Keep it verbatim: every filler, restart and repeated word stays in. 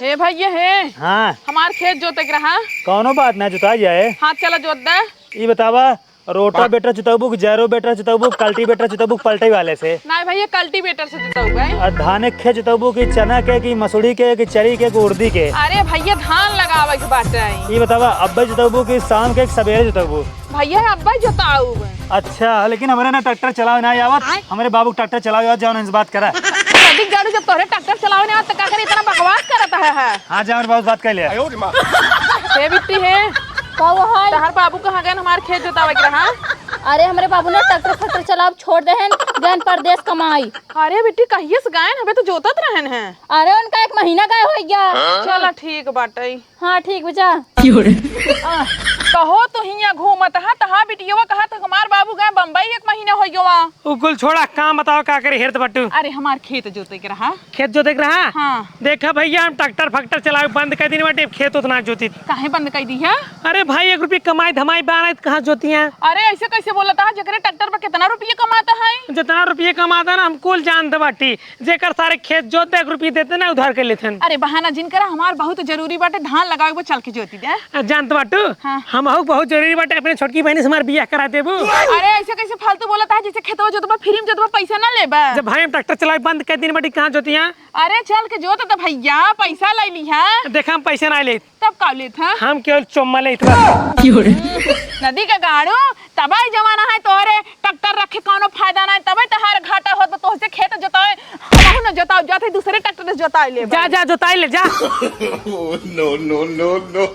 हे भैया हे। हाँ। हमार खेत जोते के रहा। कौनो बात ना, जोता जाए। हाँ, चला जोत दे। ई बतावा, रोटावेटर जोतबू कि जैरोवेटर जोतबू, कल्टीवेटर जोतबू, पलटे वाले से? नहीं भैया, कल्टीवेटर से जोतबू भाई। और धाने के खेत जोतबू कि चना के, कि मसूरी के, कि चरी के, कि उड़दी के? अरे भैया, धान लगावे के बाटे। ई बतावा, अब्बे जोतबू कि शाम के, कि सबेरे जोतबू? भैया, अब्बे जोताऊ। अच्छा, लेकिन हमरे ना ट्रैक्टर चलावे ना आवत। आय? हमरे बाबू के ट्रैक्टर चलावे आवत, जाओ ना इनसे बात करा। अधिक जाड़ू, जब तोहरे ट्रैक्टर चलावे ना आवत, तो का करे इतना बकवास करत है, है? हाँ, जाओ, हमरे बाबू से बात कर लिया। हे बिट्टी हे। का हुआ है? तोहर बाबू कहाँ गए, हमार खेत जोतावे के रहा? अरे, हमरे बाबू ना ट्रैक्टर फैक्टर चलाव छोड़ दे हैं, गए परदेस कमाई। अरे बिट्टी, कहिए से गए, अबे तो जोतत रहन हैं। अरे, उनका एक महीना गए हो गया। चला, ठीक बाटे। हाँ, ठीक बा, जा। आ, कहो तू हियाँ घूमत हा, तहा बिटियवा कहा तो हमार बाबू गए बम्बई, एक महीना हो गवा। उ कुल छोड़ा, काम बताओ, का करे हेरत बाटू? अरे, हमार खेत जोते के रहा। खेत जोते के रहा? हाँ। देखा भैया, हम ट्रैक्टर फैक्टर चलावे बंद कर दीन बाटे, खेत उतना जोती। काहे बंद कर दी है? अरे भाई, एक रुपये कमाई धमाई बा ना, तो कहाँ जोती हैं? अरे, ऐसे कैसे बोलत हा, जेकरे ट्रैक्टर पर कितना रुपये कमाता है? जितना रुपये कमाता ना, हम कुल जानत बाटी। जेकर सारे खेत जोत दे, एक रुपये देते ना, उधार कर लेते हैं। अरे बहाना जिन करा, हमार बहुत जरूरी बाटे, धान लगावे के बा, चल के जोती दे। आ, जानत बाटू? हाँ। हमहू बहुत जरूरी बाटे, अपने छोटकी बहनी से हमार बियाह करा देबू। अरे ऐसे कैसे फालतू बोलत हा, जैसे खेतवा जोतबा, फ्री में जोतबा, पैसा ना लेबा। जब भाई हम ट्रैक्टर चलावे बंद कर दीन बाटी, कहाँ जोतिया? अरे चल के जोत दे भैया, पैसा ले लिहा। देखा हम पैसा ना ले। तब का लेत है? हम केवल चुम्मा लेत बा। नदी के गाड़ू, तबे जमाना है तोहरे ट्रैक्टर रखे कौनो फायदा नहीं, तबे तहार घाटा होत बा, तोहसे खेत जोतावे, हमहू न जोताव, जात है दूसरे ट्रैक्टर से जोतावे ले जा, बा। जा, जोताई ले, जा। Oh, no, no, no, no।